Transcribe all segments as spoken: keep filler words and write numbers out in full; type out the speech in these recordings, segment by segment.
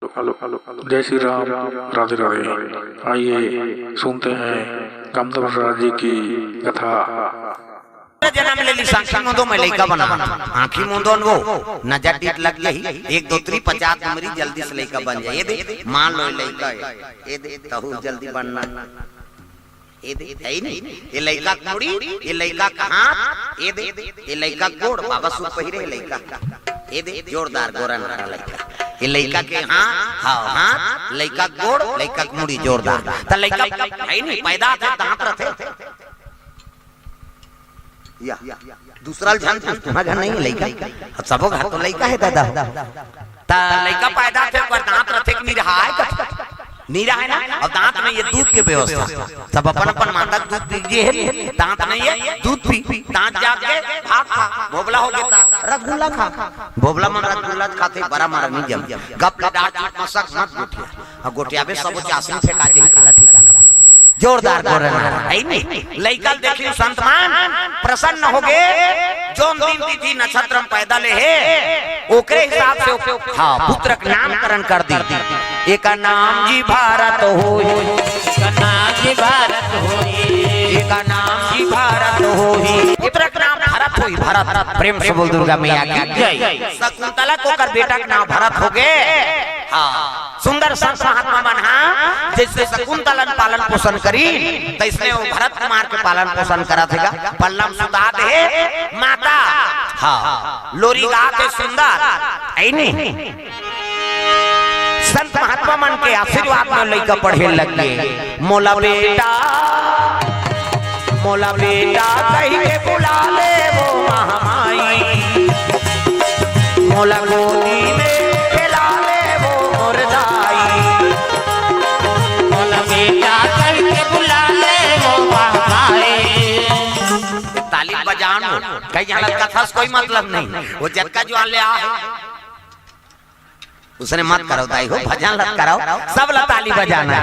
जय श्री राम, राधे राधे। आइए सुनते हैं कामदेव राजा जी की कथा। जनम ले लिस आँखी मुंदो मैं लइका बना। आँखी मुंदो न वो नजर डीठ लग जाही, एक दो त्री पचास उमरी जल्दी से लइका बन जाही। ए दे, मान लो लइका हे, ए दे, तहू जल्दी बनना। ए दे, हे नहीं? ए लइका के मुड़ी, ए लइका के हाथ, ए दे, ए लइका के गोड़, बाबा सूट पहिरे हे लइका। ए दे, जोरदार गोरा नारा लइका। ए लइका के हाथ, हाँ, हाथ, लइका के गोड़, लइका के मुड़ी जोरदार। त लइका हे नहीं, पैदा होथे, दांत रथे। या, दूसरा ल झन पूछ, तुम्हार घर नहीं हे लइका? अब सबो घर तो लइका हे दादा। त लइका पैदा होथे, ओकर दांत रथे कि निरहा हे? निरहा हे ना? अब दांत नहीं हे, दूध के व्यवस्था। सब अपन अपन माता के दूध पी गे हे, दांत नहीं हे, दूध पी, दांत जाग गे, भात खा, भोबला हो गे त रसगुल्ला खा। भोबला मन रसगुल्ला खाथे, बरा मरा नहीं जम। गप ले डांट मसक मत गोठिया। अउ गोठियाबे सबो चासनी फेंका जाही, काला ठिकाना। जोरदार गोरा नारा, हे नहीं? लइका ल देखिन संत मन प्रसन्न हो गे। जोन दिन तिथि नक्षत्र म पैदा ले हे, ओकरे हिसाब से ओके, हाँ, पुत्र के नामकरण कर दी। एका नाम जी भारत होही। एका नाम जी भारत होही। एका नाम जी भारत होही। पुत्र के नाम भरत होही, भरत। प्रेम से बोल दुर्गा मैया की जय। शकुंतला के ओकर बेटा के नाम भरत हो गे। हाँ, सुंदर संत महात्मा मन हा जइसे शकुंतला के पालन पोषण करिन, तइसने वो भरत कुमार के पालन पोषण करत हे गा। पल्ला म सुता दे हे माता, हाँ, लोरी गा के सुंदर, हे नहीं? संत महात्मा मन के आशीर्वाद म लइका पढ़े लग गे। मोला बेटा, मोला बेटा कहि के बुला ले वो महामाई, मोला गोदी में खेला ले वो मोर दाई। मोला बेटा कहि के बुला ले वो महामाई। ताली बजान हो, कहीं हालत कथा से कोई मतलब नहीं, वो जतका जुआन ले आ हे। उसने मत करव दाई हो, भजन ल करव, सब ल ताली बजाना।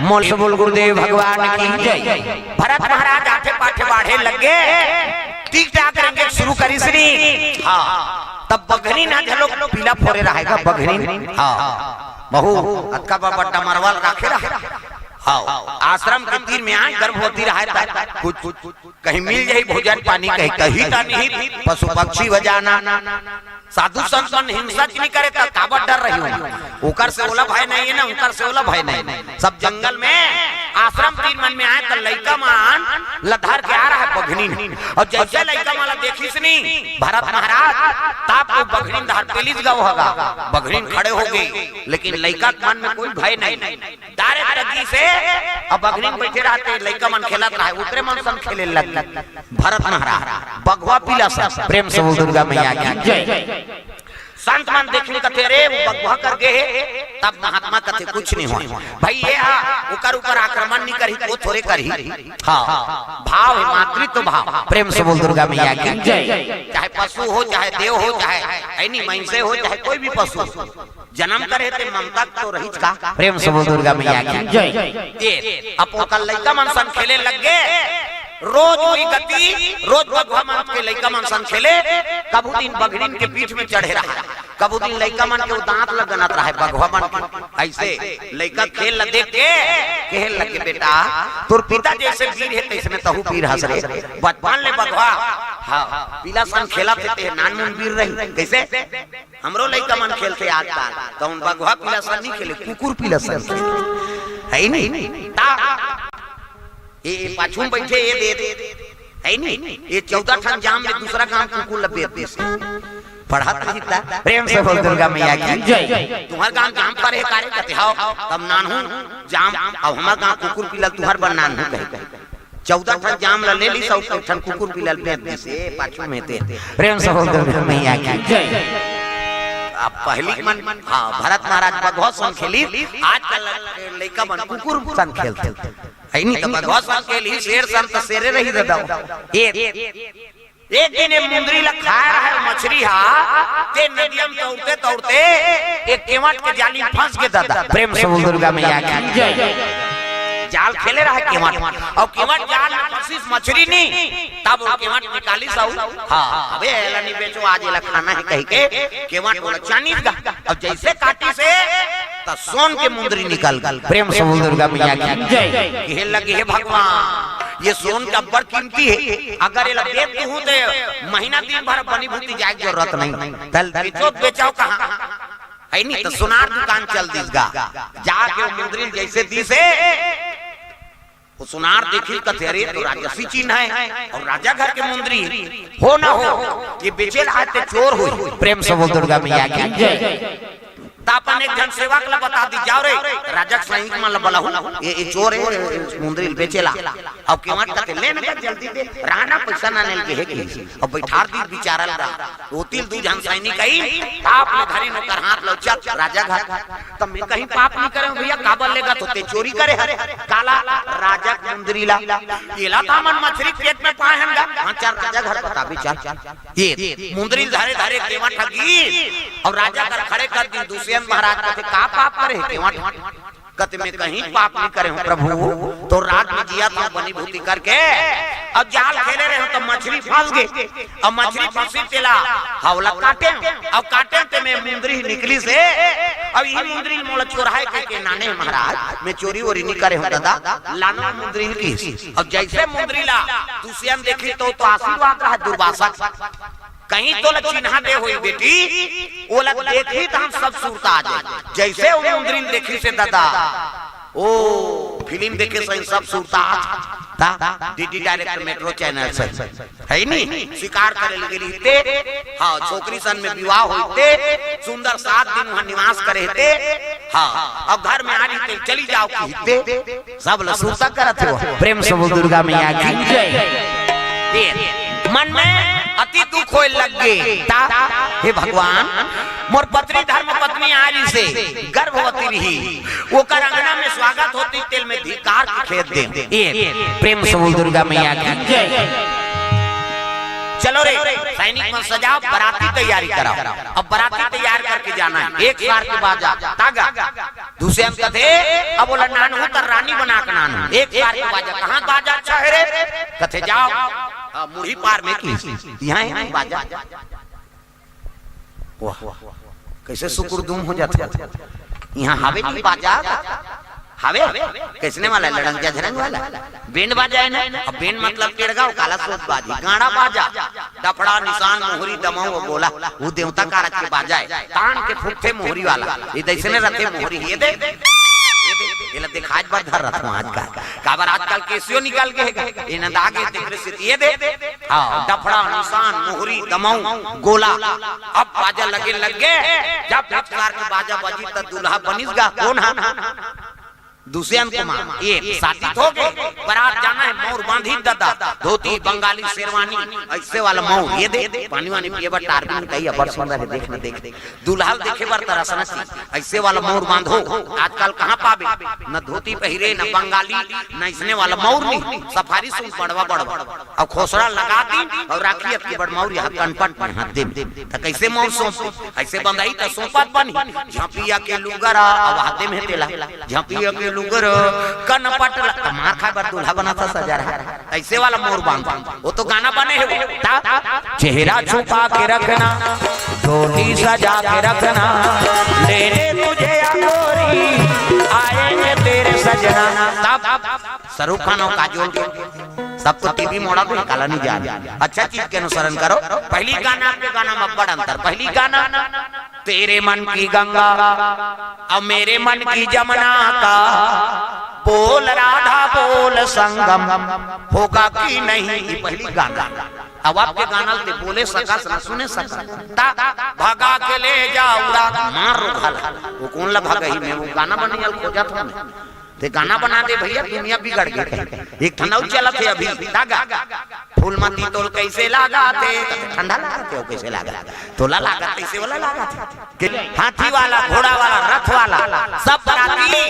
मोल से बोल गुरुदेव भगवान की जय। भरत महाराज आठे पाठे बाढ़े लग गे, टीक टाक रेंगे शुरू करिस नी। हाँ, तब बघनी ना झलो पीला फोरे रहे गा बघनी। हाँ, बहू अतका बा बड्डा मरवाल राखे रहे। हाँ, आश्रम के तीर में आए, गर्भवती रहे ता कुछ कहीं मिल जाही भोजन पानी, कहीं कही त नहीं, पशु पक्षी बजाना। साधु संत मन हिंसा च नहीं करे त काबर डर रही हो? ओकर से ओला भय नहीं हे ना, ओकर से ओला भय नहीं। सब जंगल में आश्रम तीर मन में आए त लइका मन ल धर के आ रहा हे बघनी। अउ जइसे लइका मन ल देखिस नी भरत महाराज, तब वो बघनी धर पेलिस गा, वो हगा बघनी खड़े हो गे। लेकिन लइका के मन में कोई भय नहीं। डायरेक्ट लगी से अब बघनी में बैठे रहते, लइका मन खेलत रहे, ओकरे मन सन खेले लग भरत महाराज। बघवा पीला सन, प्रेम से बोल दुर्गा मैया की जय। संत मन देखिन कथे, "अरे, वो बघवा कर गे हे।" तब महात्मा कथे, "कुछ नहीं होय भाई, ये हा, ओकर ऊपर आक्रमण नहीं करही, वो थोरे करही।" हाँ, भाव हे, मातृत्व भाव। प्रेम से बोल दुर्गा मैया की जय। चाहे पशु हो, चाहे देव हो, चाहे ऐनी मइनसे हो, चाहे कोई भी पशु हो, जनम करे ते ममता तो रहिच का। प्रेम से बोल दुर्गा मैया की जय। ए, अब ओकर लइका मन सन खेले लग गे। रोज वही गति, रोज बघवा मन के लइका मन सन खेले। कभू दिन बघनिन के पीठ में चढ़े रहा, कभू दिन लइका मन के वो दांत ल गनत रहा बघवा मन के। अइसे लइका खेल ल देख के कहे लगे, "बेटा, तोर पिता जइसे वीर हे, तइसने तहू वीर हस रे। बचपन ले बघवा, हाँ, पीला सन खेलत हे, ते नानमुन वीर रही।" कइसे? हमरो लइका मन खेलथे आजकल, त उन बघवा पीला सन नहीं खेले, कुकुर पीला सन खेले। हे नहीं? ता, ए, ए, पाछू में बैठे, ए दे, हे नहीं? ए चौदह ठन जाम में दूसरा गांव कुकुर ल बेच देस। पढ़त रही ता, प्रेम से बोल दुर्गा मैया की जय। तुम्हार गांव जाम पर हे कारे कथे, "हव।" तब नानहू जाम, अब हमार गांव कुकुर पीला, तुम्हार बर नानहू कहे। चौदह ठन जाम ल ले लिस, अउ एक ठन कुकुर पीला ल बेच दिस, ए, पाछू में ते। प्रेम से बोल दुर्गा मैया की जय। अब पहली मन, हाँ, भरत महाराज बघवा सन खेली, आजकल लइका मन कुकुर सन खेलथे। हे नहीं त बघवा सन खेली, शेर सन त शेरे रही दादा। ए, एक दिन ए मुंदरी ल खाए रहे मछरी हा, ते नदिया में तौरते तौरते एक केवट के जाली में फंस गे दादा। प्रेम से बोल दुर्गा मैया की जय। जाल खेले रहे केवट, अउ केवट जाल में फंसिस मछरी नी, तब वो केवट निकालिस अउ, हाँ, "अबे एला नहीं बेचो, आज एला खाना हे," कहि के केवट ओला चानिस गा। अब जइसे काटिस हे, त सोन के मुंदरी निकल गे। प्रेम से बोल दुर्गा मैया की जय। कहे लगे, हे भगवान, ये सोन के अब्बड़ कीमती हे, अगर एला बेच दूहूं त महीना दिन भर बनी भूती जाए के जरूरत नहीं, त बेचो त बेचव कहाँ, हे नी? त सोनार दुकान चल दिस गा, जाके वो मुंदरी जइसे दिस हे, वो सोनार देखिस कथे, अरे, तो राजसी चिन्ह हे अउ राजा घर के मुंदरी हे, हो ना हो, ये बेचे ला हे ते चोर होही। प्रेम से बोल दुर्गा मैया की जय। त अपन एक झन सेवक ला बता दिस, जाव रे, राजा के सैनिक मन ला बलाहू, ये, ये चोर हे, मुंदरी ल बेचे ला। अब केवट कथे, ले ना, जल्दी दे, रहा ना, पइसा ना ले गे हे कि। अब बइठार दिस बिचारा ला। ओती ले दू झन सैनिक आइन, पाप ले धरिन ओकर हाथ ल, चल राजा घर। त मैं कहीं पाप नइ करे हंव भइया, काबर लेगत हस ते? चोरी करे हस। काला? राजा के मुंदरी ला। एला त हमन मछरी के पेट में पाए हन गा। हाँ, चल राजा घर बताबे, चल। ये मुंदरी ल धरे धरे केवट ह गिस अउ राजा घर खड़े कर दिस। दुष्यंत महाराज कथे, का पाप करे हस केवट? कथे, मैं कहीं पाप नइ करे हंव प्रभु, तोर राज में जियत हंव बनी भूती करके, अउ जाल खेले रहेंव त मछरी फंस गे, अउ मछरी फंसिस तेला हव ला काटेंव, अउ काटेंव ते में मुंदरी निकलिस हे, अउ इही मुंदरी ल मोला चोराय कहिके लाने हंव महाराज, मैं चोरी वोरी नइ करे हंव ददा, लानव मुंदरी ल किहिस। अउ जइसे मुंदरी ला दुष्यंत देखिस त ओ तो आशीर्वाद रहय दुर्वासा के। कहीं तोला चिन्हा दे होही बेटी, ओला देखही त हम सब सुरता आ जाय। जइसे ओ मुंदरी ल देखिस हे ददा, ओ फिल्म देखे सही सब सुरता आ जाय। ता डीडी डायरेक्ट मेट्रो चैनल से, हे नी? शिकार करे ल गे रहिस ते, हाँ, छोकरी सन में विवाह होइस ते, सुंदर सात दिन उहाँ निवास करे रहिस ते, हाँ, अब घर में आ रहिस ते, चली जाव कहिस ते, सब ल सुरता करत हे वो। प्रेम से बोल दुर्गा मैया की जय। ये मन में अति दुख होय लग गे। ता, हे भगवान, मोर पत्नी धर्म पत्नी आ रहिस हे, गर्भवती रहिस, ओकर अंगना में स्वागत होतिस तेला मैं धिक्कार के खेद देंव। ये प्रेम से बोल दुर्गा मैया की जय। चलो रे, सैनिक मन सजाव, बराती तैयारी कराव। अब बराती तैयार करके जाना हे, एक सार के बाजा, ता गा। दुष्यंत कथे, अब ओला लानहूं त रानी बना के लानहूं। एक सार के बाजा, कहाँ बाजा अच्छा हे रे? कथे, जाव, आ, मुड़ी पार में किहिस, इहाँ हे बाजा। वाह, कइसे सुकुरदुम हो जाथे। इहाँ हवे नी बाजा? हवे? कइसने वाला? लड़ंग झरंग वाला? बैंड बाजा हे ना? अब बैंड मतलब टेड़गा, काला सोज बाजी, गाड़ा बाजा। डफड़ा, निसान, मोहरी, दमऊ अउ गोला, वो देवता कारज के बाजा हे। तान के फूंकथे मोहरी वाला। ये दइसने रथे मोहरी, ये दे, ये दे, एला देखाय बर धर रथंव आजकल। काबर आजकल केसियो निकल गे हे, ये नंदा गे, तेकरे सेती ये दे। हाँ, डफड़ा, निसान, मोहरी, दमऊ, गोला। अब बाजा लगे लग गे, जब एक सार के बाजा बजिस त दूल्हा बनिस गा, कोन हा? दुष्यंत कुमार, ये शादी हो गे, बरात जाना हे, मउर बांधिस ददा, धोती, बंगाली, शेरवानी, अइसे वाला मउर, ये दे, पानी वानी पिए बर टारबिन कही, अब्बड़ सुंदर हे, देख न देख, दूल्हा ल देखे बर तरसना चाहिए, अइसे वाला मउर बांधो, आजकल कहाँ पाबे, न धोती पहिरे, न बंगाली, न अइसने वाला मउर नहीं, सफारी सूट बड़वा बड़वा, अउ खोसड़ा लगा दिस, अउ राखी अतकी बड़ मउर यहाँ कनपट में हाथ दे, त कइसे मउर सौंप, अइसे बंधाही त सौंपत बनही, झपिया के लुगर अउ हाथे में तेला। झपिया के लुगर कनपट ल-, त मार खाय बर दूल्हा बनत हे सजा रहा। अइसे वाला मउर बांध। वो तो गाना बने हे वो। ता, चेहरा छुपा के रखना, धोती सजा के रखना, लेने तुझे या गोरी, आएंगे तेरे सजना। तब शाहरुख खान अउ काजोल के सबको टीवी मोड़ा कोई काला नहीं जान। अच्छा चीज के अनुसरण करो। पहली गाना के गाना में बड़ अंतर। पहली गाना तेरे मन की गंगा, अब मेरे मन की जमुना का, बोल राधा बोल संगम, होगा कि नहीं, ये पहली गाना। अब आपके गाना ते बोले सकस न सुने सकस। ता भगा के ले जाऊं रात, मार रुखाला। वो कोन ला भगही में, वो गाना बनइया ल खोजत हंव मैं। ते गाना बना दे भइया, दुनिया बिगड़ गे कहीं। एक ठन अउ चलत हे अभी, ता गा। फूलमती तोला कइसे लागथे? ठंडा लागथे, अउ कइसे लागथे? तोला लागथे, अइसे वाला लागथे। के हाथी वाला, घोड़ा वाला, रथ वाला, सब बराती,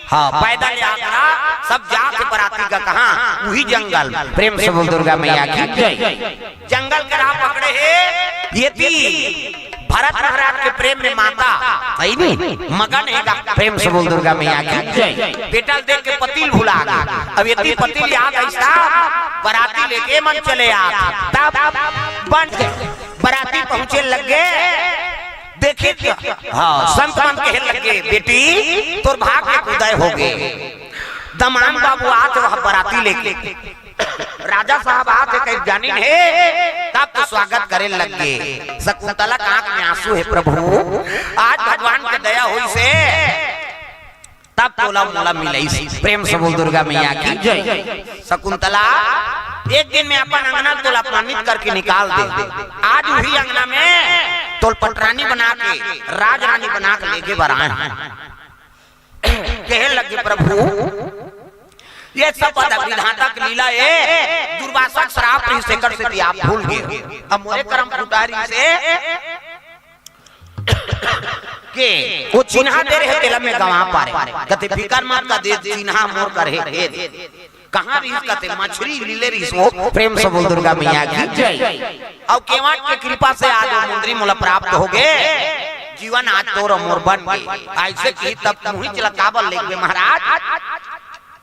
हाँ, पैदल यात्रा, सब जात बराती गा कहाँ? उही जंगल। प्रेम से बोल दुर्गा मैया की जय। जंगल के राह पकड़े हे, एती भरत महाराज के प्रेम में माता, सही नहीं, मगन हे गा। प्रेम से बोल दुर्गा मैया की जय। बेटा ल देख के पति ल भुला गे। अब एती पति ल याद आइस त बराती लेके मन चले आत। तब बन के बराती पहुंचे लग गे। देखिस, हाँ, संत मन कहे लगे, "बेटी, तोर भाग्य के उदय होगे। दमांद बाबू आत हे बराती लेके, राजा साहब आत हे कहिके जानिन हे, तब तो स्वागत करे लगे।" शकुंतला के आंख में आंसू हे, "प्रभु, आज भगवान के दया होइस हे, तब तोला मोला मिलइस।" प्रेम से बोल दुर्गा मैया की जय। शकुंतला, एक दिन में अपन अंगना तोला अपमानित करके निकाल दे, आज उही अंगना में तोल पटरानी बना के, राजरानी बना के लेगे बर आए हंव। कहे लगे, "प्रभु, ये सब पद विधाता के लीला हे, दुर्वासा के श्राप रहिस, एकर सेती आप भूल गे। अब मोरे करम फूटा रहिस हे के ओ चिन्हा दे रहे, तेला मैं गंवा पारेंव।" कथे, "फिकर मत कर, दे चिन्हा मोर कर हे, दे।" कहाँ रहिस? कथे, "मछरी लीले रहिस वो।" प्रेम से बोल दुर्गा मैया की जय। अउ केवट के कृपा से आज वो मुंदरी मोला प्राप्त होगे, जीवन आज तोर मोर बन गे। अइसे कही तब मुही चला काबर लेगबे महाराज?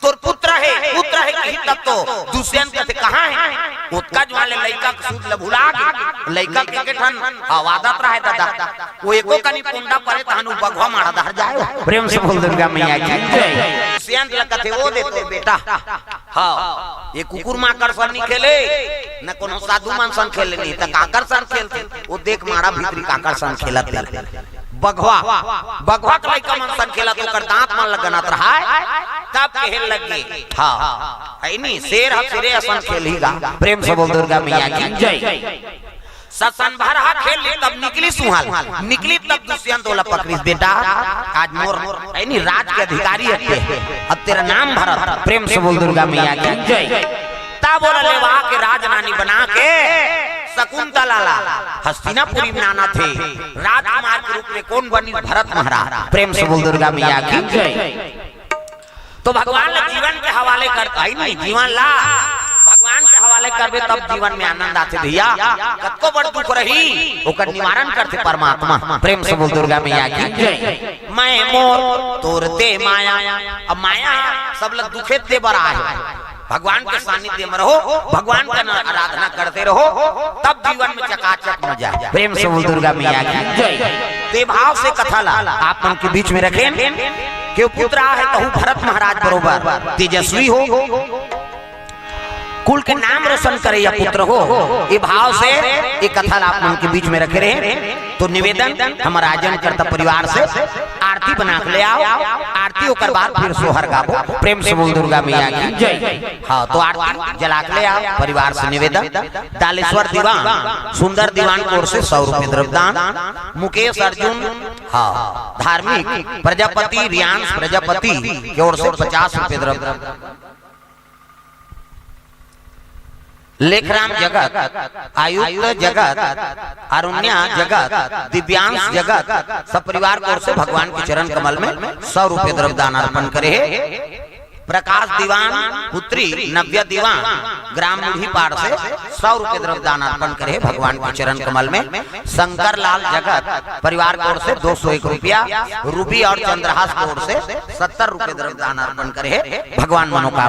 तोर पुत्र हे, पुत्र हे कही तब तो। दुष्यंत कथे, "कहाँ हे?" ओतका जुवार ले लइका के सूद ल भुला गे। लइका के एक ठन आदत रहय दादा, वो एको कनी पुंडा परे तहन वो बघवा माड़ा डहर जाय। प्रेम से बोल दुर्गा मैया की जय। दुष्यंत ल कथे, "ओ दे तोर बेटा।" हाँ, ये कुकुर माकर सन नी खेले, न कोनो साधु मन सन खेले, नहीं त काकर सन खेलथे। वो देख माड़ा भीतरी काकर सन खेलत हे। बघवा, बघवा के लइका मन सन खेलत, ओकर दांत मन ल गनत रहय, तब कहे लगे, हाँ, हे नी, शेर ह शेरे असन खेलही गा। प्रेम से बोल दुर्गा मैया की जय। ससन भर ह खेल ली, तब निकलिस उहाँ ले, निकलिस तब दुष्यंत ओला पकड़िस, "बेटा, आज मोर, हे नी, राज के अधिकारी हे, अब तेरा नाम भरत।" प्रेम से बोल दुर्गा मैया की जय। तब ओला लेवा के राजरानी बना के शकुंतला ला हस्तिनापुरी में लानत हे, राजकुमार के रूप में कोन बनिस? भरत महाराज। प्रेम से बोल दुर्गा मैया की जय। तो भगवान ला जीवन के हवाले करत हे नी, जीवन ला भगवान के हवाले करबे तब जीवन में आनंद आथे भैया। कतको बड़ दुख रही, ओकर निवारण करथे परमात्मा। प्रेम से बोल दुर्गा मैया की जय। मैं मोर तोर ते माया। अब माया सब ल दुखे दे बर आय हे। भगवान के सानिध्य में रहो, भगवान का न-, आराधना करते रहो, तब जीवन में चकाचक मजा। प्रेम से बोल दुर्गा मैया की जय। ते भाव से कथा ला आप मन के बीच में रखेन, के वो पुत्र आहे तहु भरत महाराज बरोबर तेजस्वी हो, कुल के नाम रोशन करे या पुत्र हो, ये भाव से ये कथा ला आप मन के बीच में रखे रहे। तो निवेदन, हमर आयोजनकर्ता परिवार से आरती बना के ले आओ, आरती ओकर बाद फिर सोहर गाबो। प्रेम से बोल दुर्गा मैया की जय। हाँ, तो आरती जला के ले आओ, परिवार से निवेदन। दालेश्वर दीवान, सुंदर दीवान की ओर से सौ रुपये द्रव्यदान। मुकेश अर्जुन, हाँ, धार्मिक प्रजापति, रियांश प्रजापति की ओर से पचास रुपये द्रव्यदान। लेखराम जगत, आयुक्त जगत, अरुण्या जगत, दिव्यांश जगत, सब परिवार की ओर से भगवान के चरण कमल में सौ रुपये द्रव्यदान अर्पण करे हे। प्रकाश दीवान, पुत्री नव्या दीवान, ग्राम मुढ़ीपाड़ से सौ रुपये द्रव्यदान अर्पण करे हे भगवान के चरण कमल में। शंकर लाल जगत परिवार की ओर से दो सौ एक रुपया, रूबी और चंद्रहास की ओर से सत्तर रुपये द्रव्यदान अर्पण करे हे भगवान मनोकामना